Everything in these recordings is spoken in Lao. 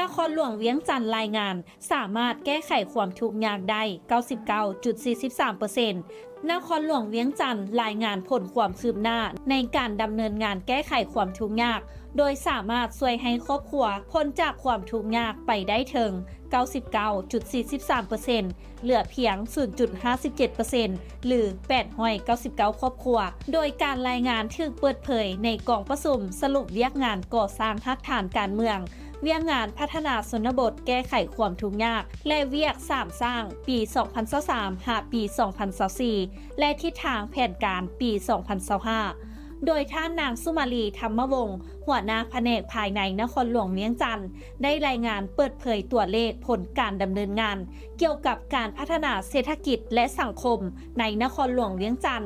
ນະຄອນຫຼວງວຽງຈັນລາຍງານ ສາມາດແກ້ໄຂຄວາມທຸກຍາກໄດ້ເກົ້າສິບເກົ້າຈຸດສີ່ສິບສາມເປີເຊັນ. ນະຄອນຫຼວງວຽງຈັນລາຍງານຜົນຄວາມຄືບໜ້າໃນການດຳເນີນງານແກ້ໄຂຄວາມທຸກຍາກ ໂດຍສາມາດຊ່ວຍໃຫ້ຄອບຄົວພົ້ນຈາກຄວາມທຸກຍາກໄປໄດ້ເຖິງເກົ້າສິບເກົ້າຈຸດສີ່ສິບສາມເປີເຊັນ ເຫຼືອພຽງສູນຈຸດຫ້າສິບເຈັດເປີເຊັນ ຫຼື ແປດຮ້ອຍເກົ້າສິບເກົ້າຄອບຄົວ. ໂດຍການລາຍງານຖືກເປີດເຜີຍໃນກອງປະຊຸມສະຫຼຸບວຽກງານກໍ່ສ້າງຮາກຖານການເມືອງ, ວຽກງານພັດທະນາຊົນນະບົດແກ້ໄຂຄວາມທຸກຍາກ ແລະ ວຽກສາມສ້າງ ປີສອງພັນຊາວສາມ ຫາ ປີສອງພັນຊາວສີ່ ແລະ ທິດທາງແຜນການປີສອງພັນຊາວຫ້າ ໂດຍທ່ານນາງ ສຸມາລີ ທຳມະວົງ ຫົວໜ້າພະແນກພາຍໃນນະຄອນຫຼວງວຽງຈັນ ໄດ້ລາຍງານເປີດເຜີຍຕົວເລກຜົນການດຳເນີນງານ ກ່ຽວກັບການພັດທະນາເສດຖະກິດ ແລະ ສັງຄົມໃນນະຄອນຫຼວງວຽງຈັນ,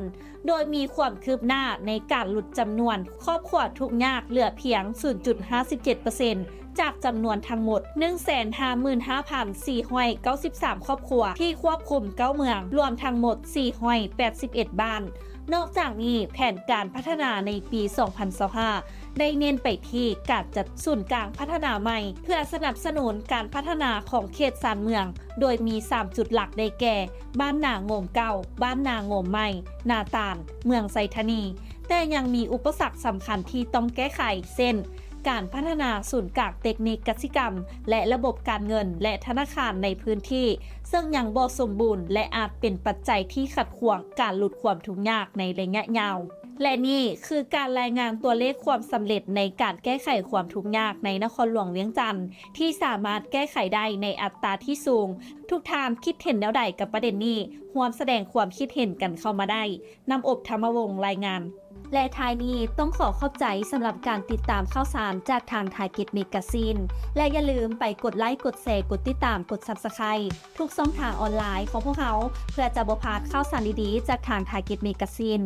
ໂດຍມີຄວາມຄືບໜ້າໃນການຫຼຸດຈຳນວນຄອບຄົວທຸກຍາກເຫຼືອພຽງສູນຈຸດຫ້າສິບເຈັດເປີເຊັນ ຈາກຈຳນວນທັງໝົດໜຶ່ງແສນຫ້າໝື່ນຫ້າພັນສີ່ຮ້ອຍເກົ້າສິບສາມຄອບຄົວ ທີ່ຄວບຄຸມເກົ້າເມືອງ ລວມທັງໝົດສີ່ຮ້ອຍແປດສິບເອັດບ້ານ. ນອກຈາກນີ້, ແຜນການພັດທະນາໃນປີສອງພັນຊາວຫ້າ ໄດ້ເນັ້ນໄປທີ່ການຈັດສູນກາງພັດທະນາໃໝ່ ເພື່ອສະໜັບສະໜູນການພັດທະນາຂອງເຂດຊານເມືອງ, ໂດຍມີສາມຈຸດຫຼັກ ໄດ້ແກ່ ບ້ານນາງົມເກົ່າ, ບ້ານນາງົມໃໝ່, ນາຕານ, ເມືອງໄຊທານີ. ແຕ່ຍັງມີອຸປະສັກສຳຄັນທີ່ຕ້ອງແກ້ໄຂ ເຊັ່ນ ການພັດທະນາສູນກາງເຕັກນິກກະສິກຳ ແລະ ລະບົບການເງິນ ແລະ ທະນາຄານໃນພື້ນທີ່ ເຊິ່ງຍັງບໍ່ສົມບູນ ແລະ ອາດເປັນປັດໄຈທີ່ຂັດຂວາງການຫຼຸດຄວາມທຸກຍາກໃນໄລຍະຍາວ. ແລະ ນີ້ຄືການລາຍງານຕົວເລກຄວາມສຳເລັດໃນການແກ້ໄຂຄວາມທຸກຍາກໃນນະຄອນຫຼວງວຽງຈັນ ທີ່ສາມາດແກ້ໄຂໄດ້ໃນອັດຕາທີ່ສູງ. ທຸກທ່ານຄິດເຫັນແນວໃດກັບປະເດັນນີ້? ຮ່ວມສະແດງຄວາມຄິດເຫັນກັນເຂົ້າມາໄດ້. ນ້ຳອົບ ທຳມະວົງ ລາຍງານ. ແລະ ທ້າຍນີ້ຕ້ອງຂໍຂອບໃຈສຳລັບການຕິດຕາມຂ່າວສານຈາກທາງ Target Magazine ແລະ ຢ່າລືມໄປກົດໄລ, ກົດແຊ, ກົດຕິດຕາມ, ກົດ Subscribe ທຸກຊ່ອງທາງອອນລາຍຂອງພວກເຮົາ ເພື່ອຈະບໍ່ພາດຂ່າວສານດີໆຈາກທາງ Target Magazine.